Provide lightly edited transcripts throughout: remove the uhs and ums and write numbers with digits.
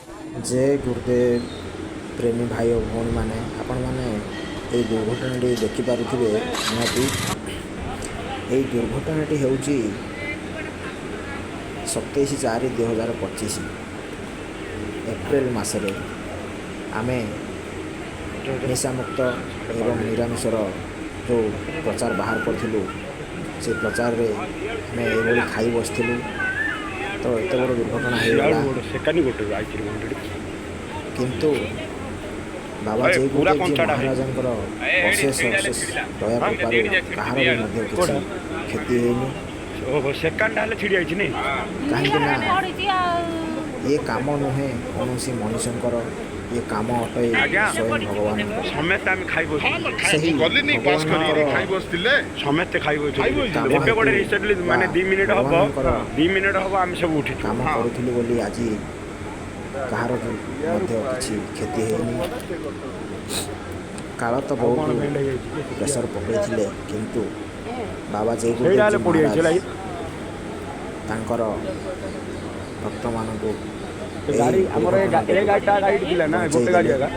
ଜୟ ଗୁରୁଦେବ ପ୍ରେମୀ ଭାଇ ଓ ଭଉଣୀମାନେ, ଆପଣମାନେ ଏଇ ଦୁର୍ଘଟଣାଟି ଦେଖିପାରୁଥିବେ ନିହାତି। ଏଇ ଦୁର୍ଘଟଣାଟି ହେଉଛି 27/4/2025 ଏପ୍ରିଲ ମାସରେ ଆମେ ନିଶାମୁକ୍ତ ଏବଂ ନିରାମିଷର ଯେଉଁ ପ୍ରଚାର ବାହାର କରିଥିଲୁ, ସେ ପ୍ରଚାରରେ ଆମେ ଏଇଭଳି ଖାଇ ବସିଥିଲୁ ତ ଏତେ ବଡ଼ ଦୁର୍ଘଟଣା ହେଇଗଲା। ସିଆଡ଼ୁ ଗୋଟେ ସେକାନି ଗୋଟେ ଆଇଥିଲି ଘଣ୍ଟାଟି। କିନ୍ତୁ ବାବା ଏ ପୁରା ଜୟଗୁରୁଦେବଜୀ କଞ୍ଚାଟା ହେଇଛି। ମହାରାଜଙ୍କର ଅଶେଷ ଅଶେଷ ଦୟା କୃପାରୁ କାହାର ବି ମଧ୍ୟ କିଛି କୋଉଟା? କ୍ଷତି ହେଇନି। ଓହୋ, ସେକାଣ୍ଡ ହେଲେ ଛିଡ଼ି ଯାଇଛି ନାଇଁ? କାହିଁକି ନା ପଡିଛି ଆଉ। ଇଏ କାମ ନୁହେଁ କୌଣସି ମଣିଷଙ୍କର, ଇଏ କାମ ଅଟେ ଆଜ୍ଞା। ସ୍ୱୟଂ ଭଗବାନଙ୍କର। ସମସ୍ତେ ଆମେ ଖାଇ ହଁ, ବସିଥିଲୁ। ଖାଇ ସେହି ମୁଁ ଗଲିନି ପାସ୍ କରିକି। ଭଗବାନଙ୍କର ଖାଇ ବସିଥିଲେ। ସମସ୍ତେ ଖାଇ ବସିଥିଲୁ। କାମ ଏବେ ଗୋଟେ ହେତୁ ରିସେଣ୍ଟଲି ବା ମାନେ 2 ମିନିଟ୍ ହବ, ଭଗବାନଙ୍କର 2 ମିନିଟ୍ ହବ ଆମେ ସବୁ ଉଠିଛୁ। କାମ କରୁଥିଲୁ ବୋଲି ଆଜି କାହାର ବି ମଧ୍ୟ କିଛି କ୍ଷତି ହେଇନି। କାଳ ତ ଆଉ ବହୁତ କଣ ବେଣ୍ଡ ହେଇଯାଇଛି କି? ପ୍ରେସର ପକାଇଥିଲେ, କିନ୍ତୁ ବାବା ସେଇଟା ଜୟଗୁରୁଦେବଜୀ ହେଲେ ପୋଡ଼ି ଯାଇଛି ମହାରାଜ ହେଲା। ତାଙ୍କର ଭକ୍ତମାନଙ୍କୁ ସେ ଏହି ଗାଡ଼ି ଆମର ଏ ଦୁର୍ଘଟଣାଟିରୁ ଗାଡ଼ିଟା ରାଇଟ୍ ଥିଲା ନା, ଗୋଟେ ଗାଡ଼ି ବଞ୍ଚେଇଦେଲେ। ଏକା।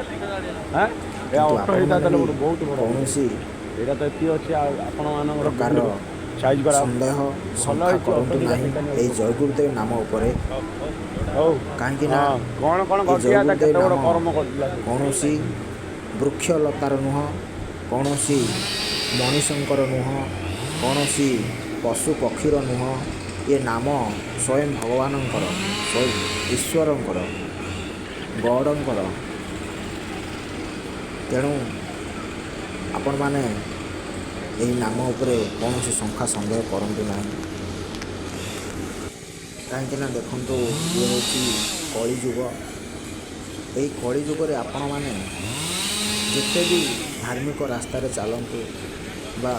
ହଁ, ଏ କିନ୍ତୁ ଅଟୋ ହେଇଥା ଆପଣମାନେ ତାହେଲେ ବି ଗୋଟେ ବହୁତ ବଡ଼। କୌଣସି ଏଇଟା ତ ଏତିକି ଅଛି ଆଉ ଆପଣମାନଙ୍କର ପ୍ରକାରର ସାଇଜ୍ କରା ସନ୍ଦେହ ଭଲ ଶଙ୍କା ହେଇଛି ଅଟୋ କରନ୍ତୁ ଦିଟା ନାହିଁ ସେକାନି ଏଇ ଅଟୋ। ଜୟଗୁରୁଦେବ ନାମ ଉପରେ। ହଉ। କାହିଁକି ନା ହଁ, କ'ଣ କ'ଣ ଏ ଘଟିବା ତା ଜୟଗୁରୁଦେବ କେତେ ବଡ଼ ନାମ କର୍ମ କରିଥିଲା। କୌଣସି ବୃକ୍ଷଲତାର ନୁହଁ, କୌଣସି ମଣିଷଙ୍କର ନୁହଁ, କୌଣସି ପଶୁ ପକ୍ଷୀର ନୁହଁ। ଏ ନାମ ସ୍ୱୟଂ ଭଗବାନଙ୍କର, ସ୍ୱୟଂ ଈଶ୍ୱରଙ୍କର, ଗଡ଼ଙ୍କର। ତେଣୁ ଆପଣମାନେ ଏହି ନାମ ଉପରେ କୌଣସି ଶଙ୍କା ସନ୍ଦେହ କରନ୍ତୁ ନାହିଁ। କାହିଁକି ନା ଦେଖନ୍ତୁ, ଇଏ ହେଉଛି କଳିଯୁଗ। ଏହି କଳିଯୁଗରେ ଆପଣମାନେ ଯେତେ ବି ଧାର୍ମିକ ରାସ୍ତାରେ ଚାଲନ୍ତୁ ବା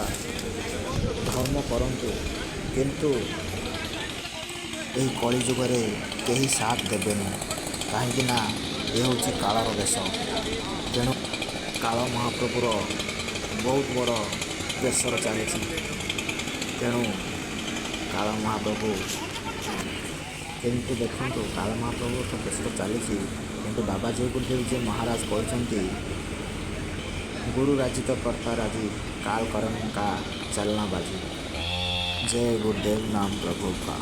ଧର୍ମ କରନ୍ତୁ, କିନ୍ତୁ ଏହି କଳିଯୁଗରେ କେହି ସାଥ ଦେବେନି। କାହିଁକି ନା ଏ ହେଉଛି କାଳର ବେଶ। ତେଣୁ କାଳ ମହାପ୍ରଭୁର ବହୁତ ବଡ଼ ପ୍ରେସର ଚାଲିଛି। ତେଣୁ କାଳ ମହାପ୍ରଭୁ, କିନ୍ତୁ ଦେଖନ୍ତୁ, କାଳ ମହାପ୍ରଭୁ ତ ପ୍ରେସର ଚାଲିଛି, କିନ୍ତୁ ବାବା ଜୟଗୁରୁଦେବଜୀ ମହାରାଜ କହିଛନ୍ତି, "गुरु राजी तो कर्ता राजी, काल करम का चलना बाजी।" जय गुरुदेव नाम प्रभु का।